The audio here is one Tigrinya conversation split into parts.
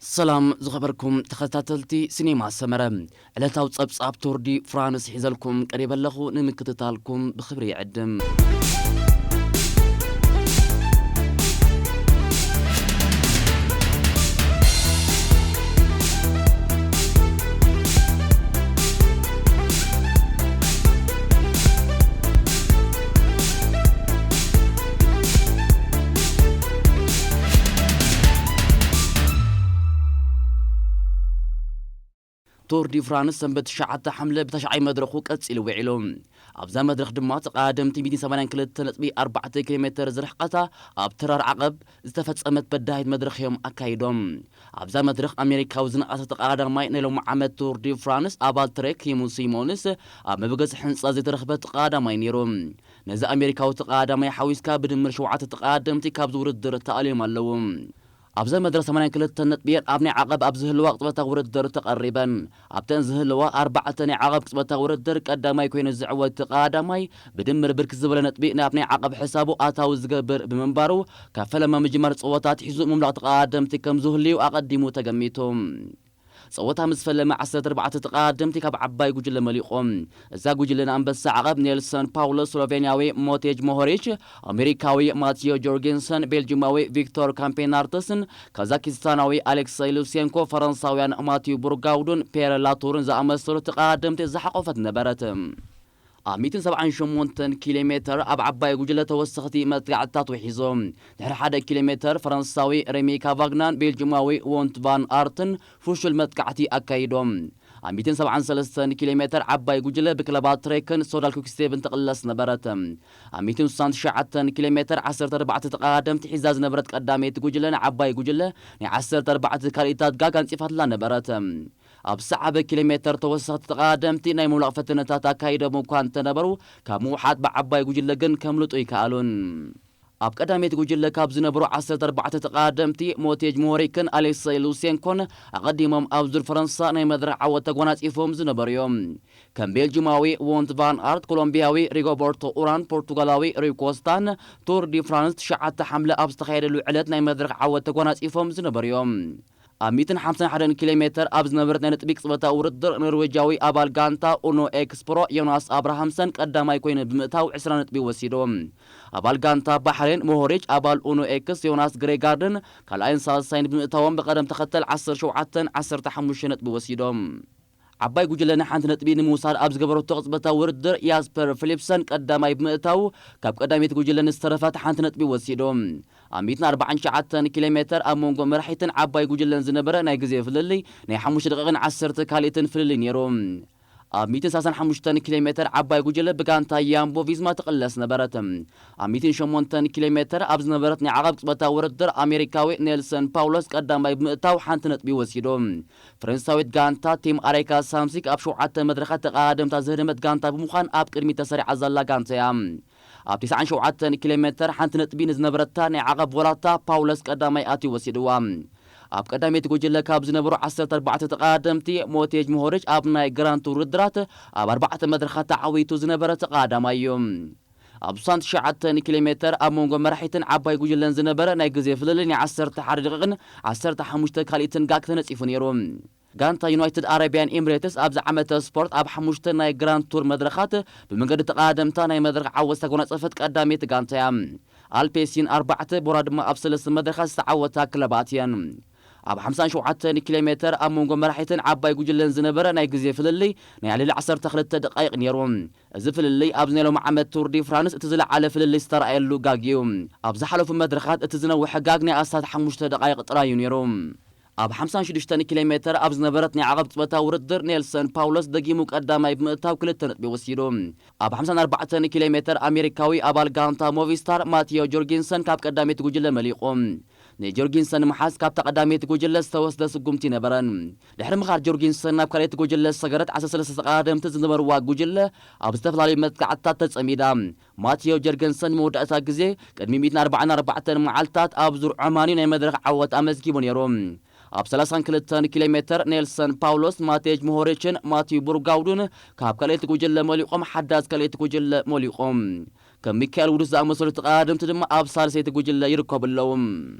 ሰላም ዝኸበርኩም ተኸታተልቲ ሲኔማ ሰመረ፣ ዕለታዊ ጸብጻብ ቱር ዲ ፍራንስ ሒዘልኩም ቀሪበ ኣለኹ። ንምክትታልኩም ብኽብሪ ይዕድም። ቱር ዲ ፍራንስ ሰንበት ትሽዓተ ሓምለ ብተሽዓይ መድረኹ ቀጺሉ ውዒሉ። ኣብዛ መድረኽ ድማ ተቐዳደምቲ ሚእትን ሰማንያን ክልተ ነጥቢ ኣርባዕተ ኪሎ ሜተር ዝርሕቐታ ኣብ ተራር ዓቐብ ዝተፈጸመት በዳሂት መድረኽ እዮም ኣካይዶም። ኣብዛ መድረኽ ኣሜሪካዊ ዝነኣሰ ተቐዳዳማይ ናይ ሎሚ ዓመት ቱር ዲ ፍራንስ ኣባል ትሬክ ሂሙ ሲሞንስ ኣብ መበገሲ ሕንጻ ዘይተረኽበ ተቐዳዳማይ ነይሩ። ነዚ ኣሜሪካዊ ተቐዳዳማይ ሓዊስካ ብድምር ሸውዓተ ተቐዳደምቲ ካብዚ ውድድር ተኣልዮም ኣለዉ። ኣብዛ መድረኽ ሰማንያን ክልተ ነጥቢ እየን ኣብ ናይ ዓቐብ ኣብ ዝህልዋ ቅጽበታዊ ውድድር ተቐሪበን። ኣብተን ዝህልዋ ኣርባዕተ ናይ ዓቐብ ቅጽበታዊ ውድድር ቀዳማይ ኮይኑ ዝዕወት ተቐዳዳማይ ብድምር ብርክት ዝበለ ነጥቢ ናብ ናይ ዓቐብ ሕሳቡ ኣታዊ ዝገብር ብምንባሩ ካብ ፈለማ ምጅማር ጸወታ ኣትሒዙ ምምላቕ ተቐዳደምቲ ከም ዝህልዩ ኣቐዲሙ ተገሚቱ። ጸወታ ምስ ፈለመ ዓሰርተ ኣርባዕተ ተቐዳደምቲ ካብ ዓባይ ጉጅለ መሊቖም። እዛ ጉጅለ ንኣንበሳ ዓቐብ ኔልሰን ፓውሎስ፣ ስሎቬንያዊ ሞቴጅ ሞሆሪች፣ ኣሜሪካዊ ማቲዮ ጆርጌንሰን፣ ቤልጂማዊ ቪክቶር ካምፔናርተስን ካዛኪስታናዊ ኣሌክሳይ ሉሴንኮ፣ ፈረንሳውያን ማቲዩ ቡርጋውዱን ፔረ ላቱርን ዝኣመሰሉ ተቐዳደምቲ ዝሓቖፈት ነበረት። ኣብ ሚእትን ሰብዓን ሸሞንተን ኪሎ ሜተር ኣብ ዓባይ ጉጅለ ተወሰኽቲ መጥቃዕትታት ውሒዞም። ድሕሪ ሓደ ኪሎ ሜተር ፈረንሳዊ ሬሚ ካቫግናን ቤልጂማዊ ዎንት ቫን ኣርትን ፍሹል መጥቃዕቲ ኣካይዶም። ኣብ ሚእትን ሰብዓን ሰለስተን ኪሎ ሜተር ዓባይ ጉጅለ ብክለባት ትሬክን ሶዳል ኩክስቴቭን ትቕለስ ነበረት። ኣብ ሚእትን ስሳን ትሽዓተን ኪሎ ሜተር ዓሰርተ ኣርባዕተ ተቐዳደምቲ ሒዛ ዝነበረት ቀዳመይቲ ጉጅለ ንዓባይ ጉጅለ ናይ ዓሰርተ ኣርባዕተ ካልኢታት ጋግ ኣንጺፋትላ ነበረት። ኣብ ሰዓበ ኪሎ ሜተር ተወሰኽቲ ተቐዳደምቲ ናይ ምውላቕ ፈተነታት ኣካይዶም እኳ እንተነበሩ፣ ካብ ምውሓጥ ብዓባይ ጉጅለ ግን ከምልጡ ኣይከኣሉን። ኣብ ቀዳመይቲ ጉጅለ ካብ ዝነበሩ ዓሰርተ ኣርባዕተ ተቐዳደምቲ፣ ሞቴጅ ሞሆሪክን ኣሌክሳይ ሉሴንኮን ኣቐዲሞም ኣብ ዙር ፈረንሳ ናይ መድረኽ ዓወት ተጓናጺፎም ዝነበሩ እዮም። ከም ቤልጂማዊ ዎንት ቫን ኣርት፣ ኮሎምቢያዊ ሪጎበርቶ ኡራን፣ ፖርቱጋላዊ ሩይ ኮስታን ቱር ዲ ፍራንስ ትሽዓተ ሓምለ ኣብ ዝተኻየደሉ ዕለት ናይ መድረኽ ዓወት ተጓናጺፎም ዝነበሩ እዮም። ኣብ ሚእትን ሓምሳን ሓደን ኪሎ ሜተር ኣብ ዝነበረት ናይ ነጥቢ ቅጽበታዊ ውድድር፣ ኖርዌጃዊ ኣባል ጋንታ ኡኖ ኤክስፕሮ ዮናስ ኣብርሃምሰን ቀዳማይ ኮይኑ ብምእታው ዕስራ ነጥቢ ወሲዱ። ኣባል ጋንታ ባሕሬን ሞሆሪች ኣባል ኡኖ ኤክስ ዮናስ ግሬጋርድን ካልኣይን ሳልሳይን ብምእታዎም ብቐደም ተኸተል ዓሰርተ ሸውዓተን ዓሰርተ ሓሙሽተን ነጥቢ ወሲዶም። ዓባይ ጉጅለ ንሓንቲ ነጥቢ ንምውሳድ ኣብ ዝገበረቶ ቅጽበታዊ ውድድር ያስፐር ፊሊፕሰን ቀዳማይ ብምእታው ካብ ቀዳመይቲ ጉጅለ ንዝተረፈት ሓንቲ ነጥቢ ወሲዱ። ኣብ ሚእትን ኣርባዓን ትሽዓተን ኪሎ ሜተር ኣብ መንጎ መራሒትን ዓባይ ጉጅለን ዝነበረ ናይ ግዜ ፍልልይ ናይ ሓሙሽተ ደቂቕን ዓሰርተ ካልኢትን ፍልልይ ነይሩ። ኣብ ሚእትን ሰላሳን ሓሙሽተን ኪሎ ሜተር ዓባይ ጉጅለ ብጋንታ ያምቦ ቪዝማ ትቕለስ ነበረት። ኣብ ሚእትን ሸሞንተን ኪሎ ሜተር ኣብ ዝነበረት ናይ ዓቐብ ቅጽበታዊ ውድድር ኣሜሪካዊ ኔልሰን ፓውሎስ ቀዳማይ ብምእታው ሓንቲ ነጥቢ ወሲዱ። ፈረንሳዊት ጋንታ ቲም ኣሬካ ሳምሲክ ኣብ ሸውዓተ መድረኻት ተቐዳደምታ ዘህደመት ጋንታ ብምዃን ኣብ ቅድሚት ተሰሪዓ ዘላ ጋንታ እያ። ኣብ ተስዓን ሸውዓተን ኪሎ ሜተር ሓንቲ ነጥቢ ንዝነበረታ ናይ ዓቐብ ቮላታ ፓውለስ ቀዳማይ ኣትዩ ወሲድዋ። ኣብ ቀዳመይቲ ጉጅለ ካብ ዝነበሩ ዓሰርተ ኣርባዕተ ተቐዳደምቲ፣ ሞቴጅ ሞሆሪች ኣብ ናይ ግራንድ ቱር ውድድራት ኣብ ኣርባዕተ መድረኻት ተዓዊቱ ዝነበረ ተቐዳዳማይ እዩ። ኣብ ስሳን ትሽዓተን ኪሎ ሜተር ኣብ መንጎ መራሒትን ዓባይ ጉጅለን ዝነበረ ናይ ግዜ ፍልልይ ናይ ዓሰርተ ሓደ ደቂቕን ዓሰርተ ሓሙሽተ ካልኢትን ጋግ ተነጺፉ ነይሩ። ጋንታ ዩናይትድ ኣረቢያን ኤምሬትስ ኣብዚ ዓመተ ስፖርት ኣብ ሓሙሽተ ናይ ግራንድ ቱር መድረኻት ብመንገዲ ተቐዳደምታ ናይ መድረኽ ዓወት ዝተጎናጸፈት ቀዳመይቲ ጋንታ እያ። ኣልፔሲን ኣርባዕተ፣ ቦራ ድማ ኣብ ሰለስተ መድረኻት ዝተዓወታ ክለባት እየን። ኣብ ሓምሳን ሸውዓተን ኪሎ ሜተር ኣብ መንጎ መራሒትን ዓባይ ጉጅለን ዝነበረ ናይ ግዜ ፍልልይ ናይ ልዕሊ ዓሰርተ ክልተ ደቃይቕ ነይሩ። እዚ ፍልልይ ኣብዚ ናይ ሎሚ ዓመት ቱር ዲ ፍራንስ እቲ ዝለዓለ ፍልልይ ዝተረኣየሉ ጋግ እዩ። ኣብ ዝሓለፉ መድረኻት እቲ ዝነውሐ ጋግ ናይ ኣስታት ሓሙሽተ ደቃይቕ ጥራይ እዩ ነይሩ። ኣብ ሓምሳን ሽዱሽተን ኪሎ ሜተር ኣብ ዝነበረት ናይ ዓቐብ ቅጽበታዊ ውድድር፣ ኔልሰን ፓውሎስ ደጊሙ ቀዳማይ ብምእታው ክልተ ነጥቢ ወሲዱ። ኣብ ሓምሳን ኣርባዕተን ኪሎ ሜተር ኣሜሪካዊ ኣባል ጋንታ ሞቪስታር ማቲዮ ጆርጊንሰን ካብ ቀዳመይቲ ጉጅለ መሊቑ። ንጆርጊንሰን ንምሓዝ ካብታ ቀዳመይቲ ጉጅለ ዝተወስደ ስጉምቲ ነበረን። ድሕሪ ምኻድ ጆርጊንሰን ናብ ካልኣይቲ ጉጅለ ዝሰገረት ዓሰርተ ሰለስተ ተቐዳደምቲ ዝነበርዋ ጉጅለ ኣብ ዝተፈላለዩ መጥቃዕትታት ተጸሚዳ። ማቲዮ ጀርገንሰን ንመወዳእታ ግዜ ቅድሚ ሚእትን ኣርባዓን ኣርባዕተን መዓልታት ኣብ ዙር ዖማን እዩ ናይ መድረኽ ዓወት ኣመዝጊቡ ነይሩ። ኣብ ሰላሳን ክልተን ኪሎ ሜተር ኔልሰን ፓውሎስ፣ ማቴጅ ሞሆሪችን ማቲዩ ቡርጋውዱን ካብ ካልኣይቲ ጉጅለ መሊቖም፣ ሓዳስ ካልኣይቲ ጉጅለ መሊቖም። ከም ሚካኤል ውዱስ ዝኣመሰሉ ተቐዳደምቲ ድማ ኣብ ሳልሰይቲ ጉጅለ ይርከቡ ኣለዉ።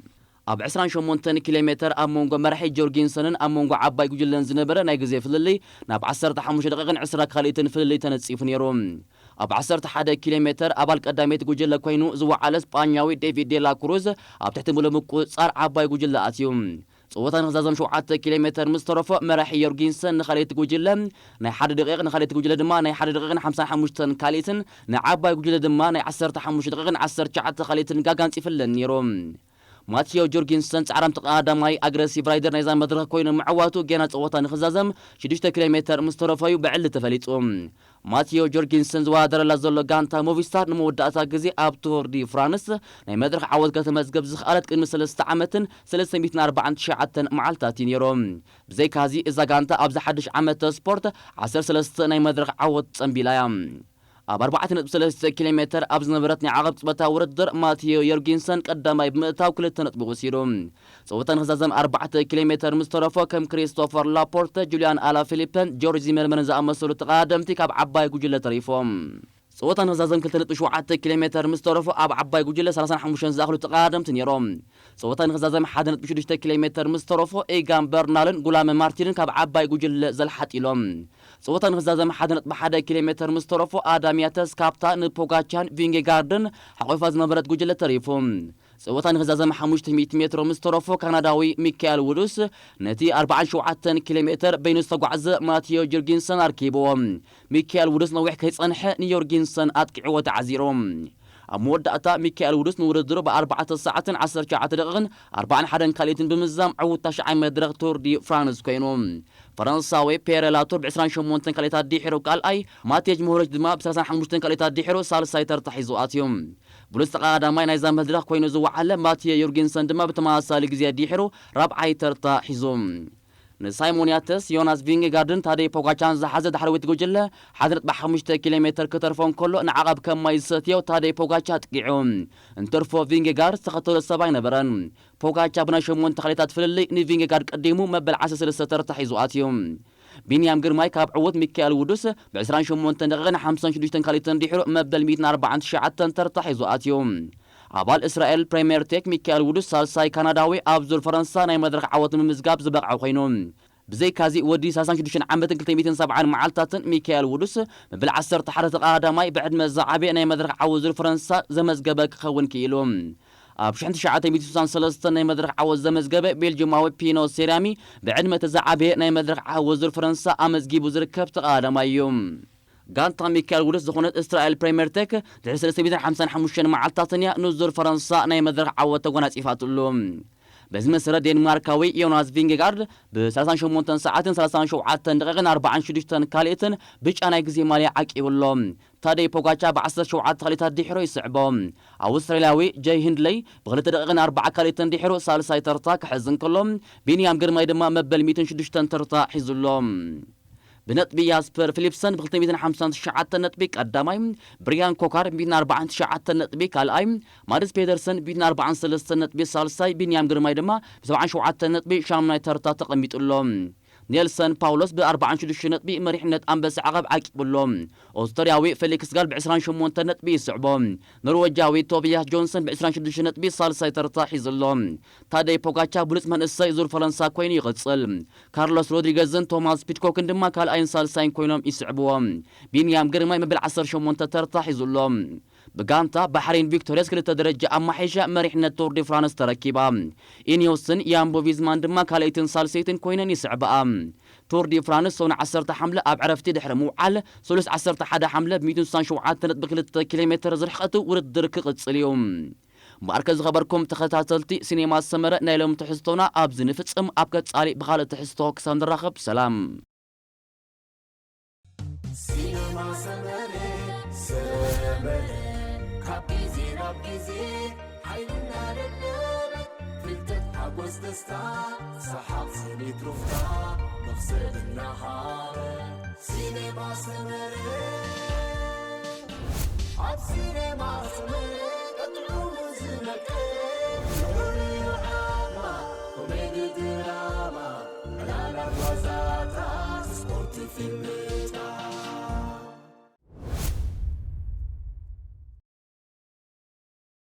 ኣብ ዕስራን ሸሞንተን ኪሎ ሜተር ኣብ መንጎ መራሒ ጆርጊንሰንን ኣብ መንጎ ዓባይ ጉጅለን ዝነበረ ናይ ግዜ ፍልልይ ናብ ዓሰርተ ሓሙሽተ ደቂቕን ዕስራ ካልኢትን ፍልልይ ተነጺፉ ነይሩ። ኣብ ዓሰርተ ሓደ ኪሎ ሜተር ኣባል ቀዳመይቲ ጉጅለ ኮይኑ ዝወዓለ ስጳኛዊ ዴቪድ ዴላ ክሩዝ ኣብ ትሕቲ ምሉእ ምቁጽጻር ዓባይ ጉጅለ ኣትዩ። ጸወታ ንኽዛዘም ሸውዓተ ኪሎ ሜተር ምስ ተረፎ መራሒ ዮርጊንሰን ንኻልኣይቲ ጉጅለ ናይ ሓደ ደቂቕ፣ ንኻልኣይቲ ጉጅለ ድማ ናይ ሓደ ደቂቕን ሓምሳን ሓሙሽተን ካልኢትን፣ ንዓባይ ጉጅለ ድማ ናይ ዓሰርተ ሓሙሽተ ደቂቕን ዓሰርተ ትሽዓተ ካልኢትን ጋጋ ኣንጺፍለን ነይሩ። ማቲዮ ጆርጊንሰን ጻዕራም ተቐዳዳማይ ኣግረሲቭ ራይደር ናይዛ መድረኽ ኮይኑ ምዕዋቱ ጌና ጸወታ ንኽዛዘም ሽዱሽተ ኪሎ ሜተር ምስ ተረፈዩ ብዕሊ ተፈሊጡ። ማቲዮ ጆርጊንሰን ዝወዳደረላ ዘሎ ጋንታ ሞቪስታር ንመወዳእታ ግዜ ኣብ ቱር ዲ ፍራንስ ናይ መድረኽ ዓወት ከተመዝገብ ዝኸኣለት ቅድሚ ሰለስተ ዓመትን ሰለስተ ሚእትን ኣርባዓን ትሽዓተን መዓልታት እዩ ነይሩ። ብዘይካዚ እዛ ጋንታ ኣብዚ ሓድሽ ዓመተ ስፖርት ዓሰርተ ሰለስተ ናይ መድረኽ ዓወት ጸንቢላ እያ። ኣብ ኣርባዕተ ነጥቢ ሰለስተ ኪሎ ሜተር ኣብ ዝነበረት ናይ ዓቐብ ጽበታ ውድድር ማቲዮ ዮርጊንሰን ቀዳማይ ብምእታው ክልተ ነጥቢ ወሲዱ። ጸወታ ንኽዛዘም ኣርባዕተ ኪሎ ሜተር ምስ ተረፎ ከም ክሪስቶፈር ላፖርተ፣ ጁልያን ኣላ ፊሊፐን ጆርጅ ዚመርመርን ዝኣመሰሉ ተቐዳደምቲ ካብ ዓባይ ጉጅለ ተሪፎም። ጸወታ ንኽዛዘም ክልተ ነጥቢ ሸውዓተ ኪሎ ሜተር ምስ ተረፎ ኣብ ዓባይ ጉጅለ ሰላሳን ሓሙሽተን ዝኣኽሉ ተቐዳደምቲ ነይሮም። ጸወታ ንኽዛዘም ሓደ ነጥቢ ሽዱሽተ ኪሎ ሜተር ምስ ተረፎ ኤጋን በርናልን ጉላመ ማርቲንን ካብ ዓባይ ጉጅለ ዘልሓጢሎም። ጸወታ ንኽዛዘም ሓደ ነጥቢ ሓደ ኪሎ ሜተር ምስ ተረፎ ኣዳም ያተስ ካብታ ንፖጋቻን ቪንጌጋርድን ሓቆፋ ዝነበረት ጉጅለ ተሪፉ። ጸወታ ንኽዛዘም ሓሙሽተ ሚእቲ ሜትሮ ምስ ተረፎ ካናዳዊ ሚካኤል ውዱስ ነቲ ኣርባዓን ሸውዓተን ኪሎ ሜተር በይኑ ዝተጓዕዘ ማቲዮ ጆርጊንሰን ኣርኪብዎ። ሚካኤል ውዱስ ነዊሕ ከይጸንሐ ንዮርጊንሰን ኣጥቂዕዎ ተዓዚሩ። ኣብ መወዳእታ ሚካኤል ውዱስ ንውድድሩ ብኣርባዕተ ሰዓትን ዓሰርተ ትሽዓተ ደቂቕን ኣርባዓን ሓደን ካልኢትን ብምዝዛም ዕዉት ታሽዓይ መድረኽ ቱር ዲ ፍራንስ ኮይኑ። ፈረንሳዊ ፔረ ላቱር ብ ዕስራን ሸሞንተን ካልኢታት ድሒሩ ካልኣይ፣ ማቴጅ ሞሆሪች ድማ ብ ሰላሳን ሓሙሽተን ካልኢታት ድሒሩ ሳልሳይ ተርታ ሒዙ ኣትዩ። ብሉጽ ተቐዳዳማይ ናይዛ መድረኽ ኮይኑ ዝወዓለ ማቲዮ ዮርጊንሰን ድማ ብተመሳሳሊ ግዜ ድሒሩ ራብዓይ ተርታ ሒዙ። ንሳይሞን ያተስ፣ ዮናስ ቪንጌጋርድን ታደይ ፖጋቻን ዝሓዘ ዳሕረዎት ጉጅለ ሓደ ነጥቢ ሓሙሽተ ኪሎ ሜተር ክተርፎ እንከሎ ንዓቐብ ከም ማይ ዝሰትዮ ታደይ ፖጋቻ ኣጥቂዑ እንትርፎ ቪንጌጋርድ ዝተኸተሎ ሰብ ኣይነበረን። ፖጋቻ ብናይ ሸሞንተ ካልኢታት ፍልልይ ንቪንጌጋርድ ቀዲሙ መበል ዓሰርተ ሰለስተ ተርታ ሒዙ ኣትዩ። ቢንያም ግርማይ ካብ ዕዉት ሚካኤል ውዱስ ብ ዕስራን ሸሞንተን ደቂቕን ሓምሳን ሽዱሽተን ካልኢትን ድሒሩ መበል ሚእትን ኣርባዓን ትሽዓተን ተርታ ሒዙ ኣትዩ። ኣባል እስራኤል ፕሬምየር ቴክ ሚካኤል ውዱስ ሳልሳይ ካናዳዊ ኣብ ዙር ፈረንሳ ናይ መድረኽ ዓወት ንምምዝጋብ ዝበቕዐ ኮይኑ። ብዘይካዚ ወዲ ሰላሳን ሽዱሽተን ዓመትን ክልተ ሚእትን ሰብዓን መዓልታትን ሚካኤል ውዱስ መበል ዓሰርተ ሓደ ተቐዳዳማይ ብዕድመ ዝዓበየ ናይ መድረኽ ዓወት ዙር ፈረንሳ ዘመዝገበ ክኸውን ክኢሉ። ኣብ ሽሕን ትሽዓተ ሚእትን ስሳን ሰለስተን ናይ መድረኽ ዓወት ዘመዝገበ ቤልጅማዊ ፒኖ ሴራሚ ብዕድመ እቲ ዝዓበየ ናይ መድረኽ ዓወት ዙር ፈረንሳ ኣመዝጊቡ ዝርከብ ተቐዳዳማይ እዩ። ጋንታ ሚካኤል ውዱስ ዝኾነት እስራኤል ፕሬምየር ቴክ ድሕሪ ሰለስተ ሚእትን ሓምሳን ሓሙሽተን መዓልታትን እያ ንዙር ፈረንሳ ናይ መድረኽ ዓወት ተጎናጺፋትሉ። በዚ መሰረት ዴንማርካዊ ዮናስ ቪንጌጋርድ ብ ሰላሳን ሸሞንተን ሰዓትን ሰላሳን ሸውዓተን ደቂቕን ኣርባዓን ሽዱሽተን ካልኢትን ብጫ ናይ ግዜ ማልያ ዓቂቡ ኣሎ። ታደይ ፖጋቻ ብ ዓሰርተ ሸውዓተ ካልኢታት ድሒሩ ይስዕቦ። ኣውስትራልያዊ ጀይ ሂንድለይ ብክልተ ደቂቕን ኣርባዓ ካልኢትን ድሒሩ ሳልሳይ ተርታ ክሕዝ እንከሎ፣ ቢንያም ግርማይ ድማ መበል ሚእትን ሽዱሽተን ተርታ ሒዙ ኣሎ። ብነጥቢ ያስፐር ፊሊፕሰን ብ ክልተ ሚእትን ሓምሳን ትሽዓተን ነጥቢ ቀዳማይ፣ ብሪያን ኮካር ብ ሚእትን ኣርባዓን ትሽዓተን ነጥቢ ካልኣይ፣ ማድስ ፔደርሰን ብ ሚእትን ኣርባዓን ሰለስተን ነጥቢ ሳልሳይ፣ ቢንያም ግርማይ ድማ ብ ሰብዓን ሸውዓተን ነጥቢ ሻምናይ ተርታ ተቐሚጡ ኣሎ። ኔልሰን ፓውሎስ ብ ኣርባዓን ሽዱሽተ ነጥቢ መሪሕነት ኣንበሳ ዓቐብ ዓቂቡ ኣሎ። ኦስትርያዊ ፌሊክስ ጋል ብ ዕስራን ሸሞንተን ነጥቢ ይስዕቦ። ኖርወጃዊ ቶቢያስ ጆንሰን ብ ዕስራን ሽዱሽተ ነጥቢ ሳልሳይ ተርታ ሒዙ ኣሎ። ታደይ ፖጋቻ ብሉጽ መንእሰይ ዙር ፈረንሳ ኮይኑ ይቕጽል። ካርሎስ ሮድሪገዝን ቶማስ ፒድኮክን ድማ ካልኣይን ሳልሳይን ኮይኖም ይስዕብዎ። ቢንያም ግርማይ መበል ዓሰርተ ሸሞንተ ተርታ ሒዙ ኣሎ። ብጋንታ ባሕሬን ቪክቶርያስ ክልተ ደረጃ ኣማሒሻ መሪሕነት ቱር ዲ ፍራንስ ተረኪባ። ኢኒዮስን ያምቦ ቪዝማን ድማ ካልኣይትን ሳልሰይትን ኮይነን ይስዕብኣ። ቱር ዲ ፍራንስ ሰሙን ዓሰርተ ሓምለ ኣብ ዕረፍቲ ድሕሪ ምውዓል፣ ሰሉስ ዓሰርተ ሓደ ሓምለ ብ ሚእትን ስሳን ሸውዓተ ነጥቢ ክልተ ኪሎ ሜተር ዝርሕቐቱ ውድድር ክቕጽል እዩ። እምበኣርከ ዝኸበርኩም ተኸታተልቲ ሲኔማ ሰመረ ናይ ሎም ትሕዝቶና ኣብዚ ንፍጽም። ኣብ ቀጻሊ ብኻልእ ትሕዝቶ ክሳብ ንራኸብ ሰላም። ሲነማ ሰመረ፣ ሰመረ። ካብ ግዜ ናብ ግዜ ሓይልና ለለበ፣ ፍልጠት፣ ሓጎስ፣ ደስታ፣ ሰሓቕ፣ ስኒት፣ ሩፍታ፣ መኽሰብ እናሃበ። ሲነማ ሰመረ። ኣብ ሲነማ ሰመረ ቀጥዑ ዝመቀ። ፍሉይ ዓማ፣ ኮሜዲ ድራማ፣ ዕላላት ዋዛታት፣ ስፖርት ፊልም።